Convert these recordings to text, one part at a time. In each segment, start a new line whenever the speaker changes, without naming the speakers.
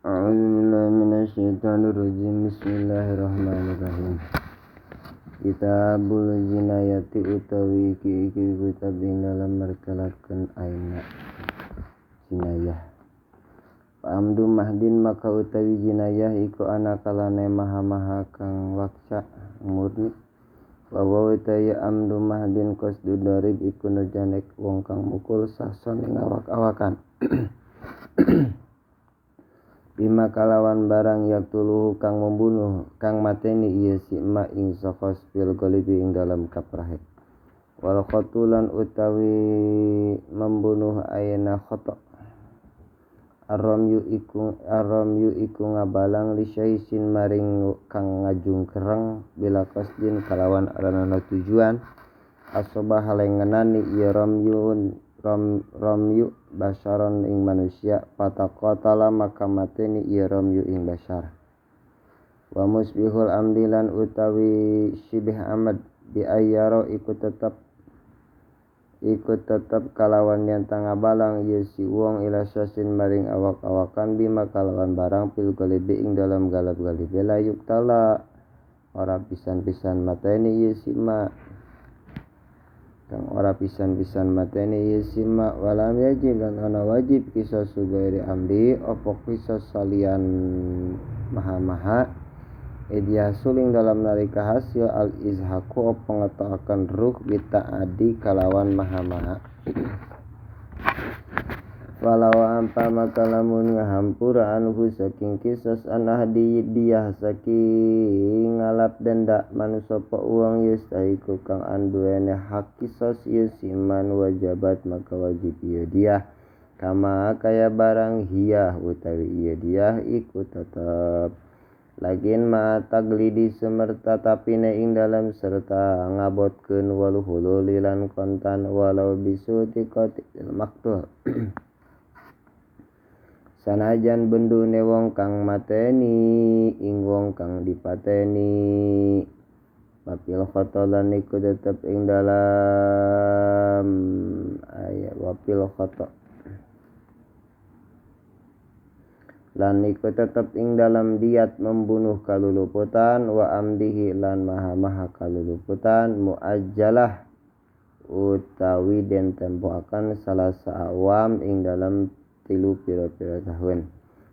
A'udzubillahi minasyaitonirrajim. Bismillahirrahmanirrahim. Kitabul jinayati utawi iki iki kitab ing dalam mertelakeun aina jinayah. Amdu mahdin maka utawi jinayah iku ana kalane maha-maha kang waksa murni. Wa utawi amdu mahdin qasdu darib iku nujanek wong kang mukul sahson ing awak-awakan. Bima kalawan barang yaktuluhu kang membunuh kang mateni ieu si ma ing sokos fil golibi ing dalam kaprahe. Wal khatulan utawi membunuh ayana khata. Arramyu iku ngabalang li syaisin maring kang ngajungkereng bila qasdin kalawan aranana tujuan asobah halengenani ieu ramyu basaron ing manusia pataqatala maka mateni ieu ramyu ing basar. Wa musbihul amdilan utawi shibih amad bi ayyara iku tetep kalawan yen tangabalang ieu si wong ila sasin maring awak-awakan bima kalawan barang fil galibi ing dalam galab-galibe la yuktala ora pisan-pisan mateni ieu si ma kang ora pisan-pisan mateni ieu si ma walam yajib lan ana wajib kisos gairi amdi apa kisos salian maha-maha idya suling dalam nalika hasil al izhaku apa ngetoaken ruh bita'adi kalawan maha-maha. Walau ampa maka lamun ngahampura anhu saking kisos an ahdi diyah saking ngalap denda manusapa uang yustahiku kang anduene hak kisos ieu siman wajabat maka wajib ieu diyah kama kaya barang hiyah utawi ieu diyah iku tetep lagin ma taglidi semerta tapine ing dalam serta ngabotkeun walu hululilan kontan walau bisuti qatil maktul. Sanajan bendune wong kang mateni ing wong kang dipateni wapil khata lan iku tetep ing dalam ayat wapil khata lan iku tetep ing dalam diat membunuh kaluluputan wa amdihi lan maha-maha kaluluputan muajjalah utawi den tempoakan salasa awam ing dalam tilu pira-pira tahun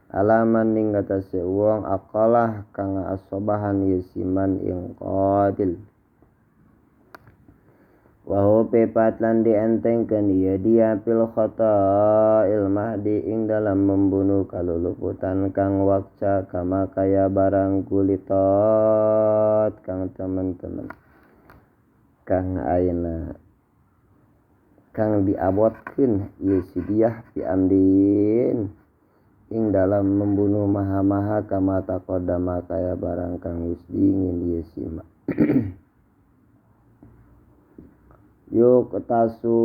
alaman ing atase wong akalah kang asobahan yusiman ing qatil wa hufipat lan dientengkeun ieu dia fil khata'il mahdi ing dalam membunuh kaluluputan kang wakca kama kaya barang kulitot kang teman-teman kang ayeuna kang diabotkeun ieu si diyah bi amdin ing dalam membunuh maha-maha kama taqaddama kaya barang kang wis dingin ieu si ma. Yuk tasu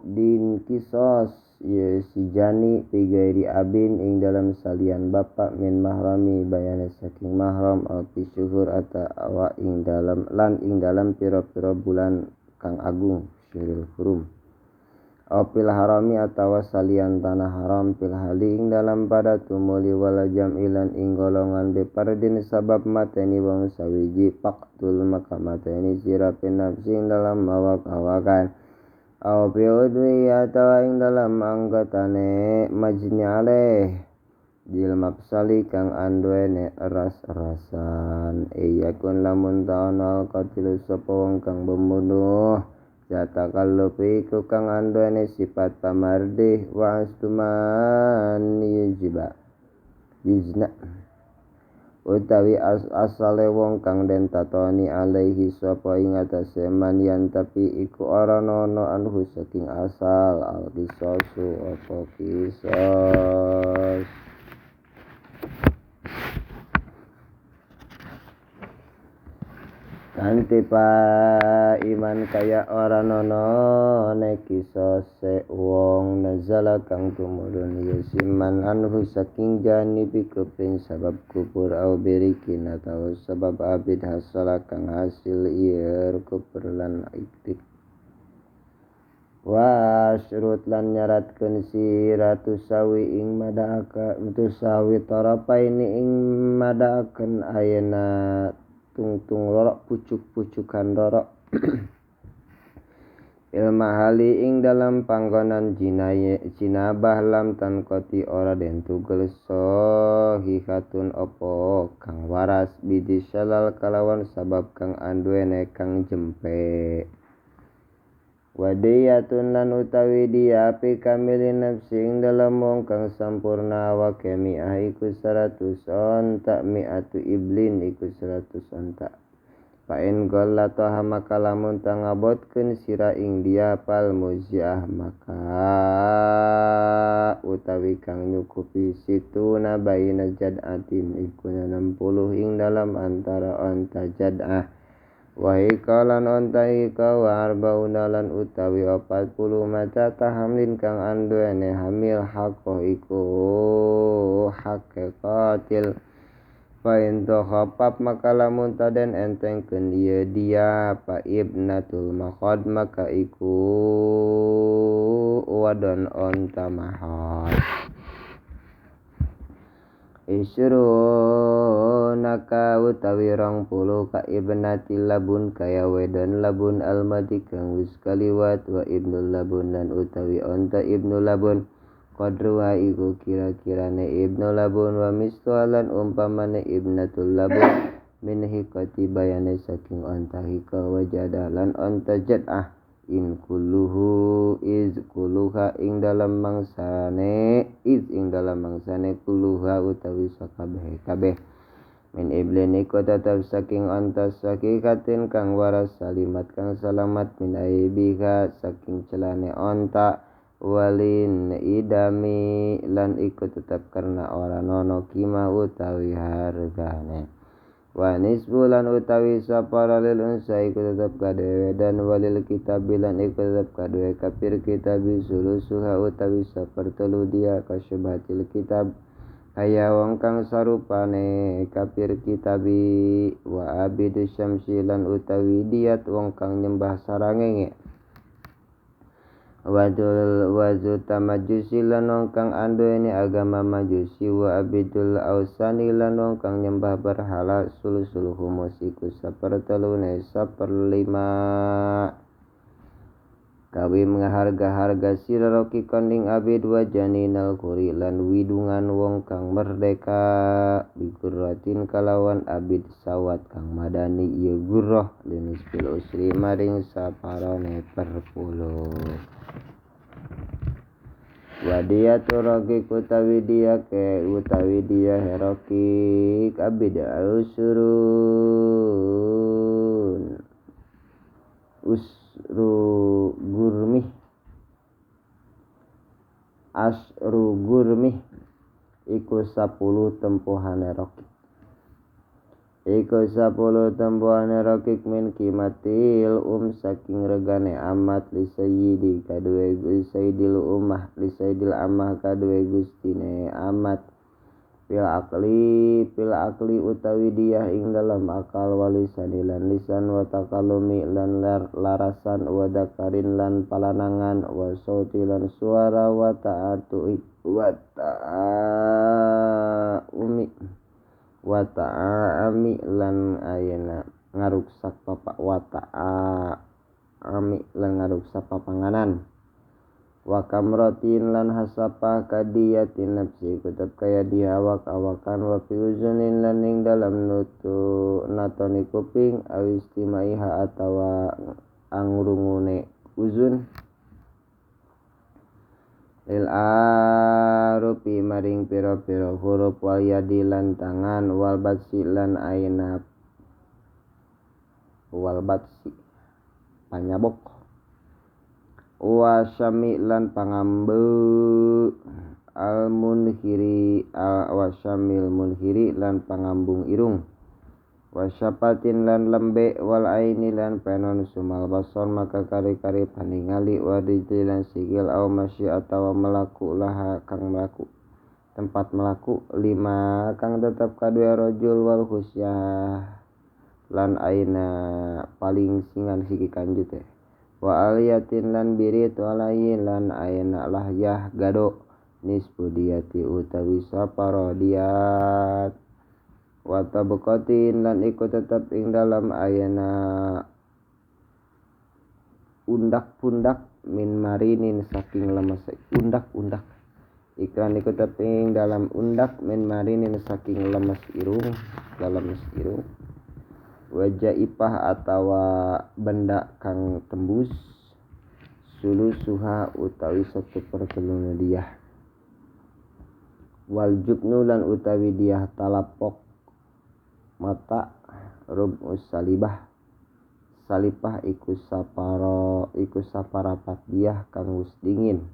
din kisos ieu si jani fi gairi abin ing dalam salian bapak min mahrami bayane saking mahram au fi syuhur atawa ing dalam lan ing dalam pira-pira bulan kang agung syuril hurum au fil harami atawa salian tanah haram fil hali ing dalam pada tumuli wala jam'ilan ing golongan bepardin sabab mateni wong sawiji faqtul maka mateni sira nafsi ing dalam awak-awakan au fi udwi atawa ing dalam anggotane majni alaih dil mafsali kang anduene ras-rasan iyakun lamun ta'ana qatilu sapa wong kang membunuh jatakallufi iku kang anduene sifat pamardih wa astuman yujiba yuzna utawi asale wong kang den tatoni alaihi sapa ing atase man yan tapi iku ora ana anhu saking asal al qisasu apa qisas. Kanti pa iman kaya ora nono nekisose wong nazala kang tumurun yusiman anhu saking janibi kuping sabab kupur au berikin atau sebab abid hasala kang hasil ieu kupur lan iktik. Wasrut lan nyaratkeun sira tusawi ing madaka tusawi tarapaini ing madaakeun ayeuna tungtung rorok pucuk-pucukan rorok ilmahali ing dalam panggonan jinabah lam tankoti ora den tugel sahihatun apa kang waras bidi syalal kalawan sabab kang anduwene kang jempe. Wadiyatun lan utawi dia api kamilin nafsi ing dalam wong kang sampurna awake mi'ah iku 100 onta mi'atu iblin iku 100 onta. Pain gollatoha maka lamun tangabotkeun sira ing dia pal muziah maka utawi kang nyukupi situna baina jad'atin iku 60 ing dalam antara onta jad'ah. Wa hikalan onta hika wa arbauna lan utawi 40 mata tahamlin kang anduene hamil hakoh iku hakikatil. Fa in takhafaf maka lamun taden entengkeun ieu dia fa ibnatul makhad maka iku wadon onta mahad. Isrunaka utawi 20 ka ibnatil labun kaya wedon labun almadi kang wis kaliwat wa ibnul labun lan utawi onta ibnul labun qadruha iku kira-kirane ibnul labun wa mislu lan umpamane ibnatul labun min hikati bayane saking onta hika wa jadalan onta jad'ah in kulluhu iz kulluha ing dalam mangsane iz ing dalam mangsane kulluha utawi sakabeh kabeh min iblin iku tetep saking onta sakikatin kang waras salimat kang salamat min aibiha saking celane onta walin idami lan iku tetep karena ora nono kima utawi hargane. Wa nisbu lan utawi sapara lil unsa iku tetep kadewe dan walil kitab lan iku tetep kadewe kafir kitab sulusuha utawi sapertelu dia kasyubatil kitab kaya wong kang sarupane kafir kitabi wa abidu syamsi lan utawi diat wong kang nyembah sarangenge wadul wazu tamajusi lan wong kang anduweni agama majusi wa abidul ausani lan wong kang nyembah berhala sulusul humus iku sapertelune saperlima. Kawi mengharga-harga sira rokikon ing abid wa janinal kuri lan widungan wong kang merdeka bigurratin kalawan abid sawat kang madani ieu gurrah linisfil usri maring saparone perpuluh. Wadiyatu rokik utawi dia ke utawi dia herokik abid usrun usru gurmih asru gurmih iku 10 tempuhane rokik iku 10 tempuhane rokik min kimatil saking regane amat li sayyidi kaduwe sayyidil ummah li sayyidil amah kaduwe gustine amat fil akli utawi diyah ing dalam akal walisani lan lisan wa takallumi lan larasan wa dakarin lan palanangan wa sauti lan suara wa ta'atu wa ta'umi wa ta'ami lan ayana ngaruksak papa wa ta'ami lan ngaruksak papanganan wa kamrotin lan hasapah kadiyatin nafsi kutap kaya dia awak-awakan wa fi uzunin lan ing dalam nutu natoni kuping awistimaiha atawa angrungune uzun lil arupi maring pira-pira huruf wal yadi lan tangan wal batsi lan aina wal batsi panyabok wa syami lan pangambe al munhiri wa syamil munhiri lan pangambung irung wa syapatin lan lembe wal aini lan penon sumal basor maka kari-kari paningali wa rijli lan sikil au masyi atawa melaku laha kang melaku tempat melaku lima kang tetep kadue rajul wal khusyah lan aina paling singan siki kanjut ya. Wa aliyatin lan birit walayin lan ayana lahyah gado nisfu diyati utawi saparo diat. Wa tabaqatin lan iku tetep ing dalam ayana undak-pundak min marinin saking lemes undak-undak iklan iku tetep ing dalam undak min marinin saking lemes irung lemes irung wajah ipah atawa benda kang tembus sulusuha utawi 1/3 diyah. Wal jubnu lan utawi diyah talapok mata rub'us salibah salipah iku saparo iku saparapat diyah kang wis dingin.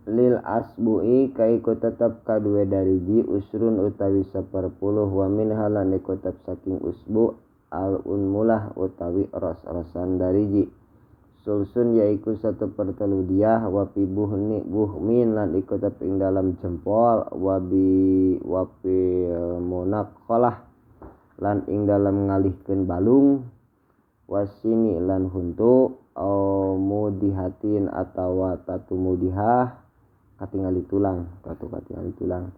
Lil asbu'i kaiku tetep kaduwe dariji usrun utawi 1/10 wa minha lan iku tetep saking usbu al unmulah utawi ros-rosan dariji sulsun yaiku 1/3 diyah wa fi buhni buhmin lan iku tetep ing dalam jempol wa bi wa fil munaqalah lan ing dalam ngalihkeun balung wasini lan huntu au mudihatin atawa tatu mudihah katingali tulang tatu katingali tulang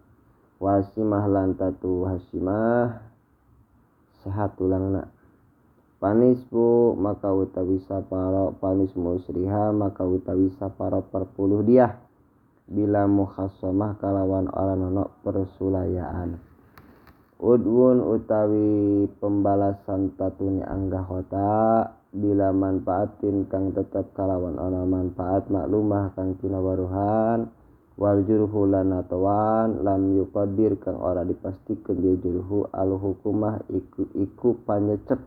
wasimah lan tatu hasimah sehat tulangna. Panisbu maka utawi saparo panis musriha maka utawi saparo perpuluh diyah bila mukhassamah kalawan ora nono persulayaan. Udwun utawi pembalasan tatune anggah kota bila manfaatin kang tetep kalawan ana manfaat maklumah kang kinawaruhan wal jurhu lan atawan lam yuqaddir kang ora dipastikeun dia jurhu al hukumah iku panyecep.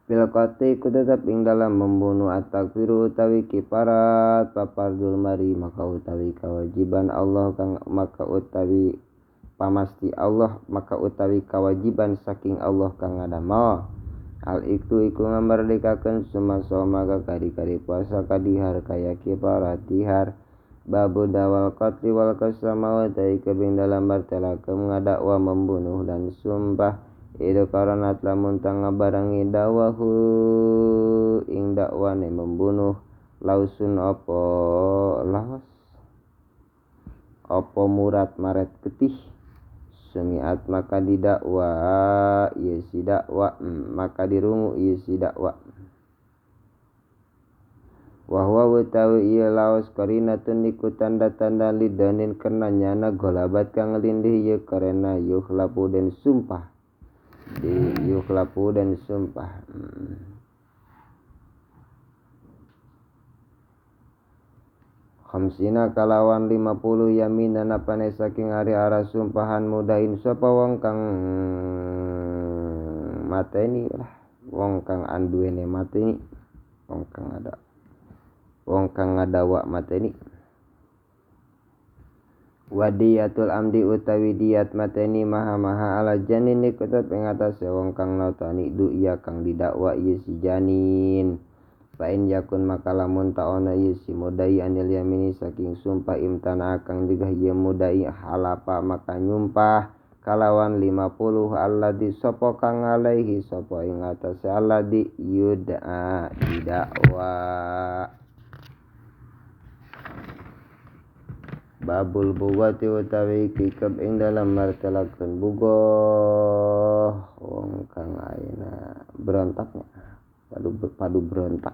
Bil qati iku tetep ing dalam membunuh at-takfiru utawi kiparat papardul mari maka utawi kewajiban Allah kang maka utawi pamasti Allah maka utawi kewajiban saking Allah kang ngadamel. Al iktu iku ngamerdekakeun suma-soma kari-kari puasa kadihar kaya kiparat dihar. Babu dawal qatli wal qasama wa taikabing dalam martelakeun ngadakwa membunuh dan sumpah. Idu karanat lamun tanga barangi dawahu ing dakwane membunuh lausun apa laos apa murat maret getih sumiat maka didakwa ieu si dakwa maka dirungu ieu si dakwa. Wa huwa utawi ieu laos qarinatun iku tanda-tanda lidanin karena nyana golabat kang lindih ieu karena yukhlapu den sumpah di yukhlapu dan sumpah. Khamsina kalawan 50 yaminan apane saking ari arah sumpahan mudain sapa wong kang mateni lah wong kang anduwene mateni wong kang ada wong kang ngadawa mateni. Wadiyatul amdi utawi diat mateni maha-maha ala janin iku tetep ing atase wong kang notani du iya kang didakwa ieu si janin. Fa in yakun maka lamun ta ono ieu si mudai anil yamini saking sumpah imtana kang jegah ieu mudai halapa maka nyumpah kalawan 50 alladzi sapa kang alaihi sapa ing atase alladzi yud'a didakwa. Babul bugati utawi kikep ing dalam martelakeun bugoh wong kang ayeuna berontaknya padu berontak.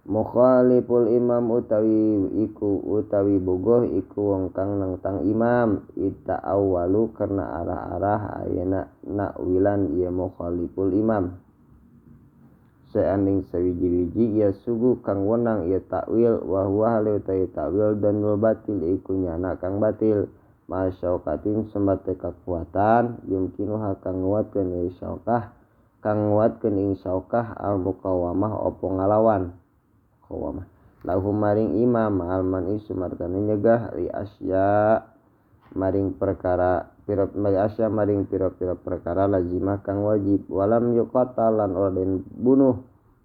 Mukhaliful imam utawi iku utawi bugoh iku wong kang nentang imam ita awalu karena arah-arah ayeuna nakwilan ieu mukhaliful imam. Seanding sawiji-wiji ya sugu kang wenang ya takwil wa huwa hale utawi takwil danul batil iku nyana kang batil masyaukatin sumate kekuatan yumkinuha kang nguatkeun ing syaukah kang nguatkeun ing syaukah al muqawamah opo ngalawan qawamah lahu maring imam alman isumartane nyegah li asya maring perkara pira asya maring pira-pira perkara lazimah kang wajib walam yuqatal lan ora den bunuh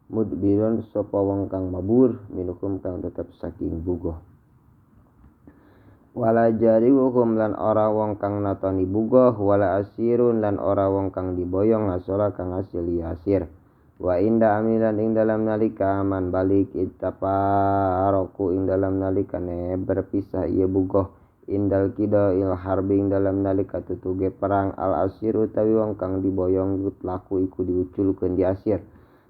mudbirun sapa wong kang mabur minukum kang tetep saking bugoh. Wala jariwuhum lan ora wong kang natoni bugoh wala asirun lan ora wong kang diboyong asola kang asil asir. Wa inda amilan ing dalam nalika aman balik ittaparoku ing dalam nalikane berpisah ieu bugoh indal kida il harbi ing dalam nalika tutuge perang al asir utawi wong kang diboyong laku iku diuculkeun di asir.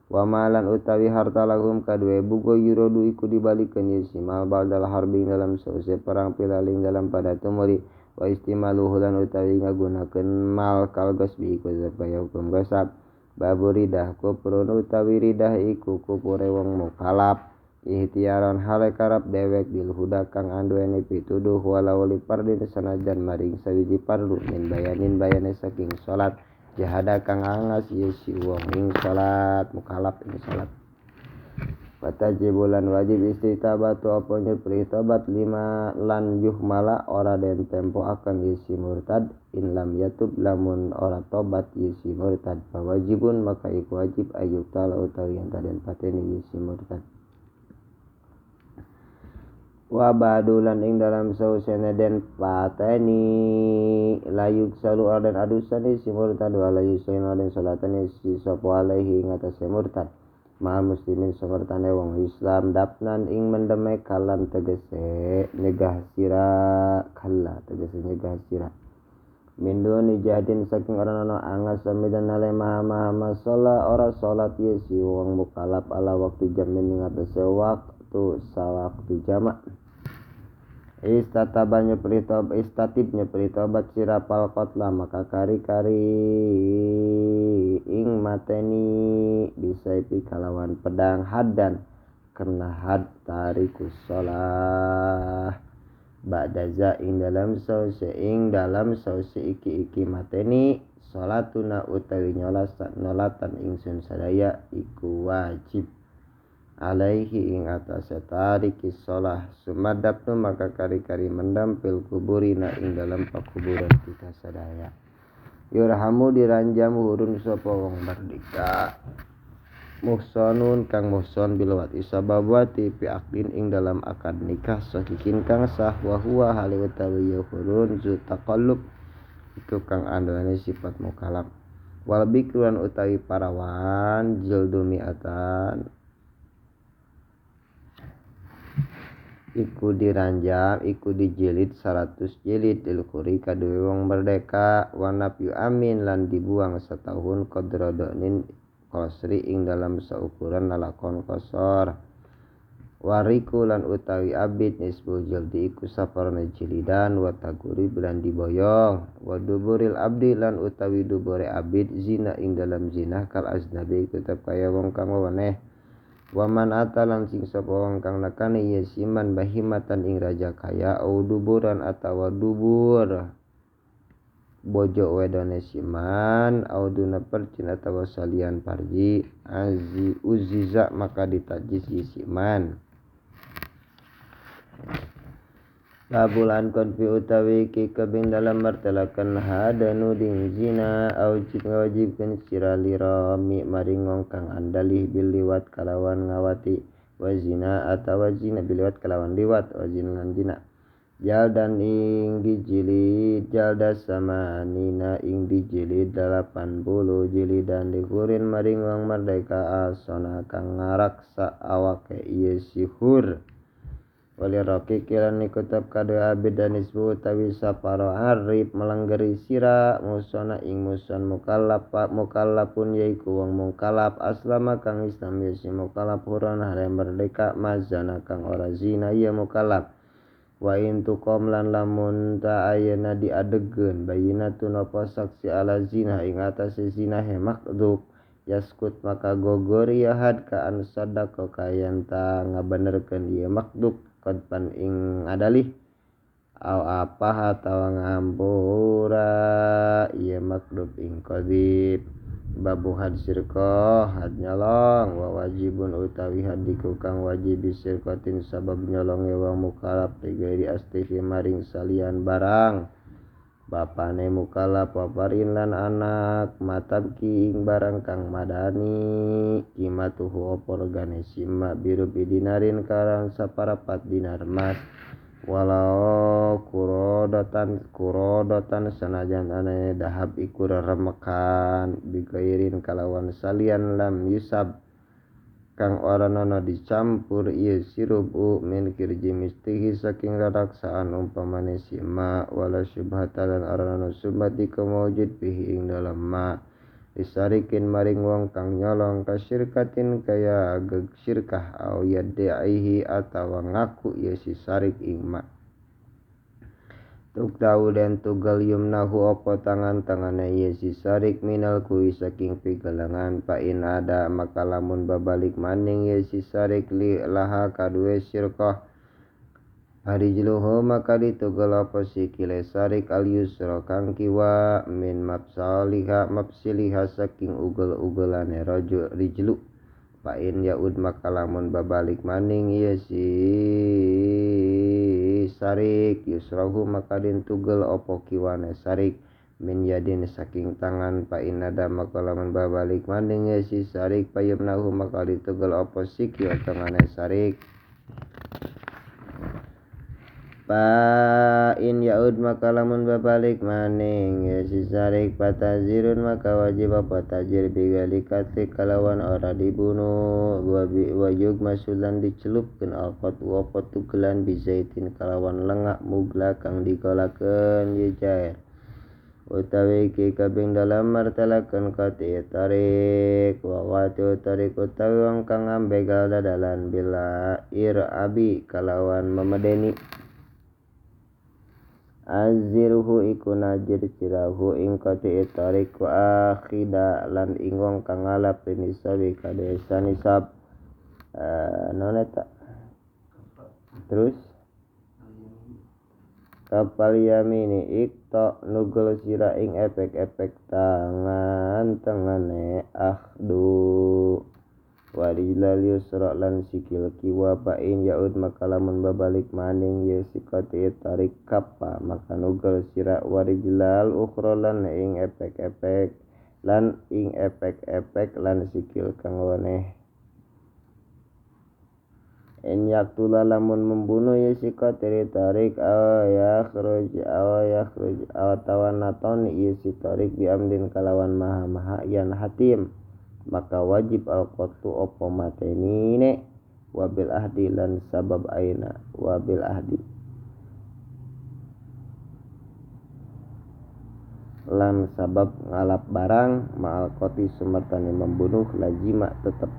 Wa malan utawi harta lahum kadue bugo yurodu iku dibalikeun ye simal baldal harbi dalam sause perang pilaling dalam pada tumuli wa istimaluhu lan utawi ngagunakeun mal kal gasbi iku kaya hukum gasab. Babu ridah kufrun utawi ridah iku kufure wong mukalaf ihtiyaron hale karep dewek bil huda kang anduweni pituduh walau li fardin sanajan maring sawiji fardu min bayanin bayane saking salat jahada kang angas ieu si wong ing salat mukalaf ing salat. Watajibulan wajib istitabatu apa nyepri tobat lima lan yuhmala ora den tempo akan ieu si murtad in lam yatub lamun ora tobat ieu si murtad wajibun maka iku wajib ayub tala utawi yang taden pateni ieu si murtad. Wa badulan ing dalam sausene den pateni layuk salu arden adusan si murtad wa layusain arden salatan si sapa alaihi ing atase murtad ma'al muslimin samertane wong Islam dapnan ing mendeme kalan tegese nyegah sira kala tegese nyegah sira min duni jahdin saking ora ana angas samidan ale maha-maha masalah ora salat ye si wong mukalaf ala waktu jamin ing atase waktu sawaktu jamak. Istataba nyepri tobat istatib nyepri tobat sira pal qatla maka kari-kari ing mateni bisaipi kalawan pedang haddan kena had tarikus shalah ba'da za ing dalam sause ing dalam sause iki-iki mateni salatuna utawi nyolatan ingsun sadaya iku wajib alaihi ing atase tariki shalah sumadapnu maka kari-kari mendam fil kuburina ing dalam pakuburan kita sadaya. Yurhamu diranjam hurun sapa wong merdeka muhsanun kang muhsan bilwat isababati fi aqdin ing dalam akad nikah sahihin kang sah wa huwa hale utawi hurun zu taqallub iku kang anduweni sifat mukalaf wal bikruan utawi parawan jildu mi'atan iku diranjam iku dijilid 100 jilid dilkuri kaduwe wong merdeka wanap yu amin lan dibuang setahun qadrodonin qasri ing dalam saukuran lalakon kosor wariku lan utawi abid nisbu jildi iku saparone jilidan wa taguri lan diboyong wa duburil abdi lan utawi dubure abid zina ing dalam zina kal aznabi iku tetep kaya wong kang weweneh. Waman atalan sing sapa wong kang nekani yasiman bahimatan ing raja kaya au duburan atawa dubur bojo wedone siman au duna percin atawa salian parji azi uziza maka ditajis siman. Labulan konfi utawi iki kebing dalam martelakan hadanu ding zina aujib ngawajibkeun sira lirami maring wong kang andalih bil liwat kalawan ngawati wa zina atawa zina bil liwat kalawan liwat wa zina lan zina jaldan ing dijilid jalda samanina ing dijilid 80 jilidan dikurin maring wong merdeka asona kang ngaraksa awake ieu sihur. Wali roki kiran nikutap kadua abid dan nisbu utawi saparo arif melenggeri sira musona ing muson mukallaf mukallafun yaiku wong mukallaf aslama kang Islam ya si mukallaf huron hale merdeka mazana kang ora zina ya mukallaf wa in tuqam lan lamun ta ayeuna diadegeun bayinatun apa saksi ala zina ing atase zina he makdzub yaskut maka gogor ya had ka an sadaqa kayan ta ngabenerkeun ieu makdzub kodpan ing adalih au apa atawa ngampura ieu makdub ing qadzib. Babu had sirqah had nyolong wa wajibun utawi hadiku kang wajib sirqatin sabab nyolonge wong mukalaf digairi astihi maring salian barang bapane mukalaf paparin lan anak matabki ing barang kang madani kimatuhu apa regane sima biru bidinarin karang saparapat dinar mas Walau kurodatan sanajan anane dahab iku reremekan bigairin kalawan salian lam yusab kang ora ana dicampur ieu sirubu min kirji mistihi saking raraksaan umpamane si ma wala syubhata lan ora ana syubhat iku maujud bihi ing dalem ma disarikin maring wong kang nyolong kasyirkatin kaya ageg syirkah au yad'ihi atawa ngaku ieu si sarik ing ma tuk tau den tugel yumnahu apa tangan-tangane ieu si sarik minal kui saking pigelengan pa in ada maka lamun babalik maning ieu si sarik li laha kadue syirkah harijluhu maka ditugel apa sikile sarik al yusra kang kiwa min mapsaliha mapsiliha saking ugel-ugelane rajul rijlu pa in yaud maka lamun babalik maning ieu si sarik yusrahu maka ditugel apa kiwane sarik min yadin saking tangan pa in ada maka lamun babalik maning ieu si sarik payumnahu maka ditugel apa sikil tangane sarik pa in yaud maka lamun babalik maning ya si sarik patazirun maka wajib apa tajir bigalikati kalawan ora dibunuh wajug masulan dicelupkeun alqat wa patugelan bizaitin kalawan lengak mugla kang digolakeun ye jair utawi iki kabeh dalam martelakeun qati tarik wa qati tarik utawi wong kang ngambegal dadalan bila ir abi kalawan memedeni azirhu iku najir sirahu ing qati tarik wa akhida lan ing wong kang ngalap nisabi kadesa nisab naon eta terus kapal yamini ikta nugel sira ing epek-epek tangan tengene akhdu warijlal yusra lan sikil kiwa pa in yaud maka lamun babalik maning ye sikati tarik kapa maka nugel sira warijlal ukhra lan ing epek-epek lan ing epek-epek lan sikil kang weneh in yaktula lamun membunuh ye sikati tarik aw yakhruj atawa naton ye si tarik bi amdin kalawan maha-maha yan hatim maka wajib al-qatlu apa matenine wabil ahdi lan sabab aina wabil ahdi lan sabab ngalap barang ma'al qati sumartane membunuh lazima tetep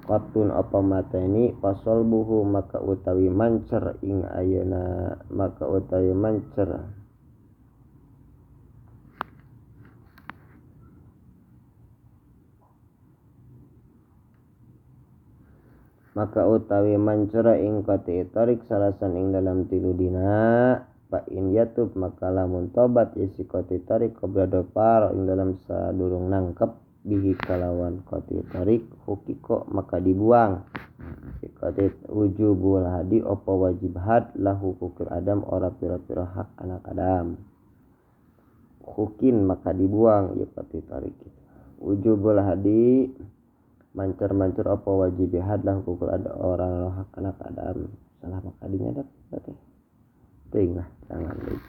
qatun apa mateni pasol buhu maka utawi mancer ing ayeuna maka utawi mancer maka utawi mancura ing qati tarik salasan ing dalam tilu dina pa in yatub maka lamun tobat isi qati tarik qabla dopar ing dalam sadurung nangkep bihi kalawan qati tarik hukiko maka dibuang qati wujubul hadi apa wajib had lahu hukukul adam ora pira-pira hak anak adam hukin maka dibuang ya qati tarik wujubul hadi mancer-mancer apa wajib had lah hukukul ada orang hak anak adam salah maka dinya dapat teh teuing lah jangan deui.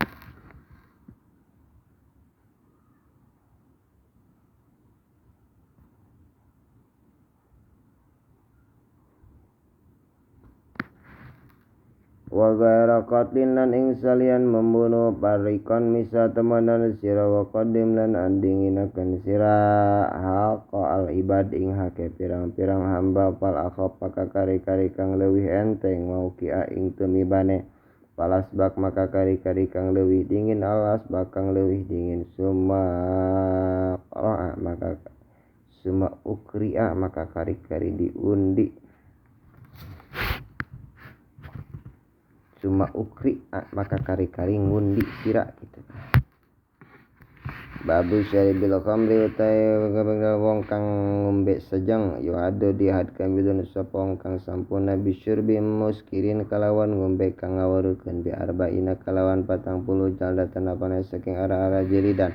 Wa ghaira qatlin lan ing salian membunuh parikon misa temenan sira wa qadim lan andinginakeun sira haqa al ibad ing hake pirang-pirang hamba fal akhaf maka kari-kari kang leuwih enteng mauqi'a ing tumibane palasbak maka kari-kari kang leuwih dingin alasbak kang leuwih dingin summa qara'a maka summa ukri'a maka kari-kari diundi cuma ukri maka kari-kari ngundi sira gitu. Babu syaribil khamri utai wong kang ngombe sejeng yuhadu dihad kamilun sapa wong kang sampurna bisyurbi muskirin kalawan ngombe kang ngawerukeun bi arba'ina kalawan 40 jaldatan apane saking ara-ara jilidan.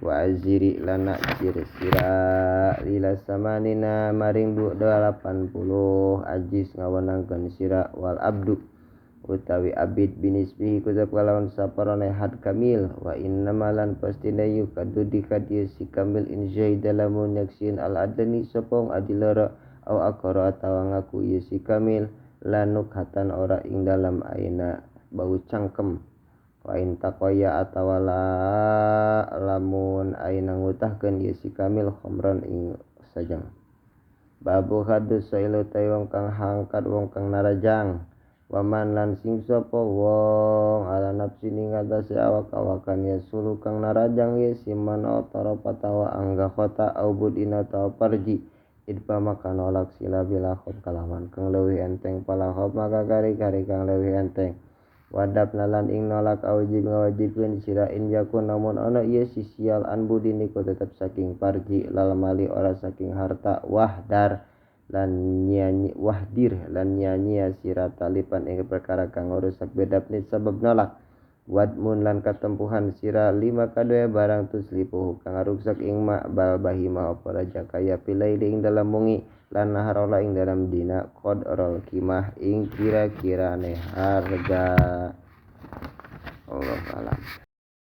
Wa aziri lan nakjir sira ila samanina maring 80 ajis ngawenangkeun sira wal abdu utawi abid binisbihi kutap kalawan saparone had kamil. Wa inna malan pastina yukadu dikadieu si kamil in syahida lamun nyaksieun al adlani sapa wong adil loro au aqara atawa ngaku ieu si kamil lanukhatan ora ing dalam aina bau cangkem. Wa in taqaya atawa lamun aina ngutahkeun ieu si kamil khamran ing sajang. Babu hadus sailu ta wong kang hangkat wong kang narajang. Waman lan sing sapa wong ala nafsi ing atase awak-awakan ya sulu kang narajang ye siman otara patawa angga kota au budina tawa parji idpa maka nolak sila bila khob kalawan kang leuwih enteng pala khob maka kari-kari kang leuwih enteng. Wadap nalan ing nolak awjib ngawajibkeun sira in yakun namun ana ieu sisial an budin iku tetep saking parji lal mali ora saking harta wahdar lan nyanyi wahdir lan nyanyi sira talipan ing perkara kang ngrusak bedapni sabab nolak. Wadmun lan katempuhan sira lima kadue barang tuslipuhu kang ngaruksak ing ma bal bahima apa raja kaya pilaili ing dalam wengi lan naharola ing dalam dina qadrol kimah ing kira-kirane harga. Allah alam.